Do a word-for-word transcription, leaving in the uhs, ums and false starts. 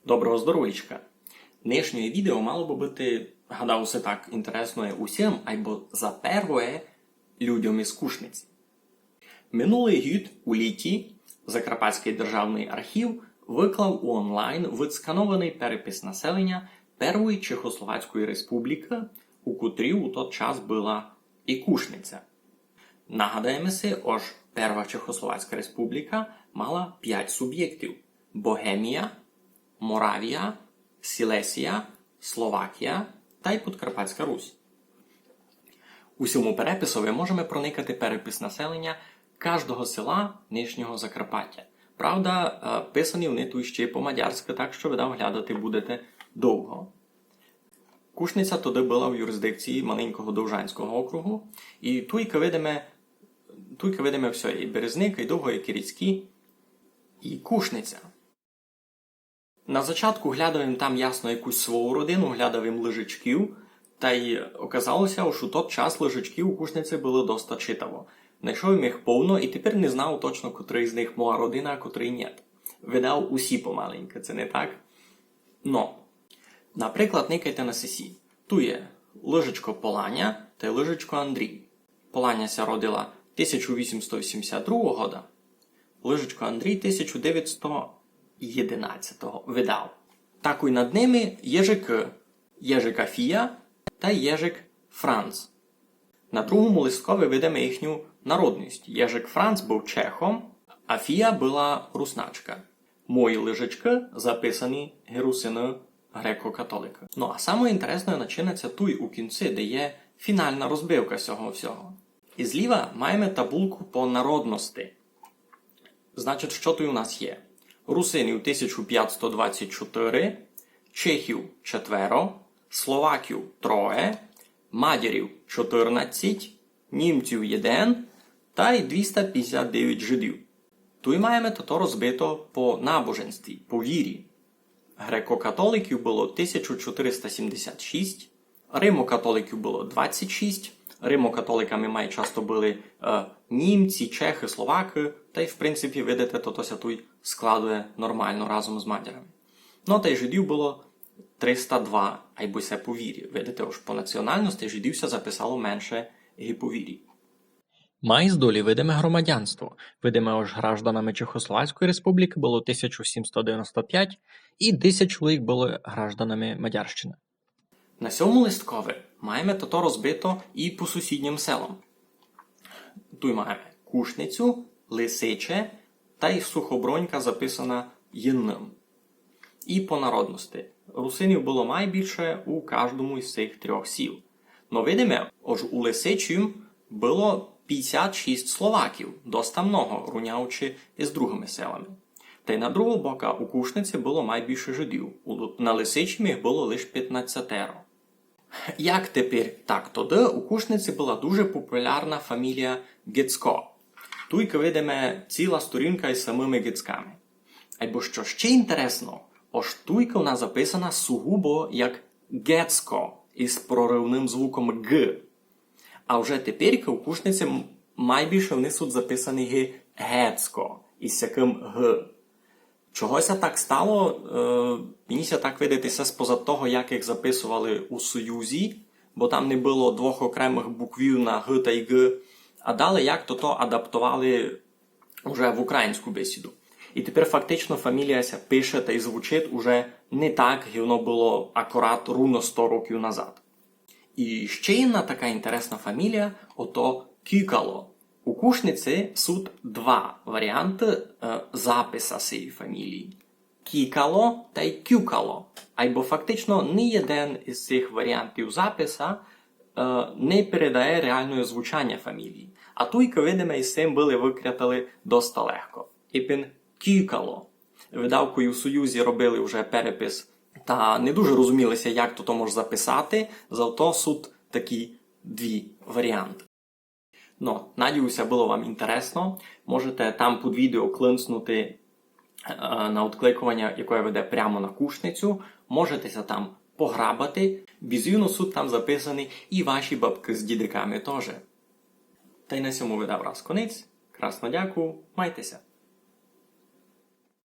Доброго здоровічка! Нынішнє відео мало бы быти, гадав, усе так інтересно усім, айбо за первоє людям із Кушниці. Минулый гід у літі Закарпатськый державный архів выклав у онлайн высканованый перепис населеня Первої Чехословацької Республікы, у котрій у тот час была і Кушниця. Нагадаєме си, ож Перва Чехословацька Республіка мала пять субєктів: Богемія, Моравія, Сілесія, Словакія тай Подкарпатська Русь. У сьому переписови можеме проникати перепис населеня каждого села нынішнього Закарпаття. Правда, е, писані вони туй ще й по-мадярськы, так што, видав, глядати будете довго. Кушниця тогды была в юрисдикції маленького Довжанського округу, і туйка видиме, туйка видиме всьо, і Березник, і Довго, і Керецькі, і Кушниця. На зачатку глядав им там ясно якусь свою родину, глядав им Лыжичків, тай оказало ся, ож у тот час Лыжичків у Кушниці было доста читаво. Найшов им їх повно, і тепер не знав точно, котрый з них моя родина, а котрый нєт. Видав, усі помаленька, ци не так? Но, наприклад, никайте на сесі. Туй є Лыжичко Поланя тай Лыжичко Андрій. Поланя ся родила тисяча вісімсто вісімдесят другого года, Лыжичко Андрій тисяча девятсто єдинадцятого, видав. Такой над ними Єжикы, Єжик Афія тай Єжик Франц. На другому листкови видиме їхню народность. Єжик Франц быв чехом, Афія была русначка. Мої Лыжичкы записані ги русины греко-католикы. Ну, а самоє інтересноє начинать ся туй у кінці, де є фінална розбивка сього всього. І зліва маєме табулку по народности. Значить, што туй у нас є? Русинів тисяча пятсто двадцять чотири, чехів четверо, словаків троє, мадярів чотирнадцять, німців єден тай двіста пятдесят девять жидів. Туй маєме тото розбито по набоженстві, по вірі. Греко-католиків было тисяча чотириста сімдесят шість, римо-католиків было двадцять шість. Римо-католиками май часто были, е, німці, чехы, словакы, тай, в принципі, видите, тото ся туй складує нормално разом з мадярами. Ну, тай жидів было триста два, айбо се по вірі. Видите, ож по націоналности жидів ся записало менше ги по вірі. Май здолі видиме громадянство. Видиме, ож гражданами Чехословацької Республікы было тисяча сімсто девяносто пять і десять чоловік было гражданами Мадярщины. На сьому листкови маєме тото розбито і по сусіднім селам. Туй маєме Кушницю, Лисиче тай Сухобронька записана єдным. І по народности. Русинів было май більше у каждому із сих трьох сіл. Но видиме, ож у Лисичі было пятдесят шість словаків, доста много, рунявучи із другыми селами. Тай на другого бока у Кушниці было май більше жидів, у Лу-, на Лисичі їх было лиш пятнадцятеро. Як тепер, так тогды у Кушниці была дуже популярна фамілія Гецько. Туйка видиме ціла сторінка із самыми Гецьками. Айбо што ще інтересно, ож туйка вона записана сугубо як Гецько із проривным звуком Г. А вже теперька у Кушниці м-, май більше вони суть записані ги Гецько із сякым Г. Чого ся так стало? Е, мені ся так видить, се споза того, як їх записовали у Союзі, бо там не было двох окремых буквів на Г тай Г, а далі як то то адаптовали уже в українську бесіду. І тепер фактично фамілія ся пише тай звучить уже не так, як воно было акурат рівно сто років назад. І ще єдна така інтересна фамілія, ото Кюкало. У Кушниці суть два варіанты, е, записа сеї фамілії. Кікало тай Кюкало. Айбо фактично ні єден із сих варіантів записа, е, не передає реалноє звучаня фамілії. А туйка, видиме, із сим были выкрятали доста легко. Ипен Кюкало. Видав, кой у Союзі робили вже перепис, та не дуже розуміли ся, як то, то мож записати, зато суть такі дві варіанты. Но, надію ся, было вам інтересно. Можете там під відео клинцнути, е, на одкликованя, якоє веде прямо на Кушницю. Можете ся там пограбати. Бізувно суть там записані і ваші бабкы з дідиками тоже. Тай на сьому видав раз конець. Красно дякую. Майте ся.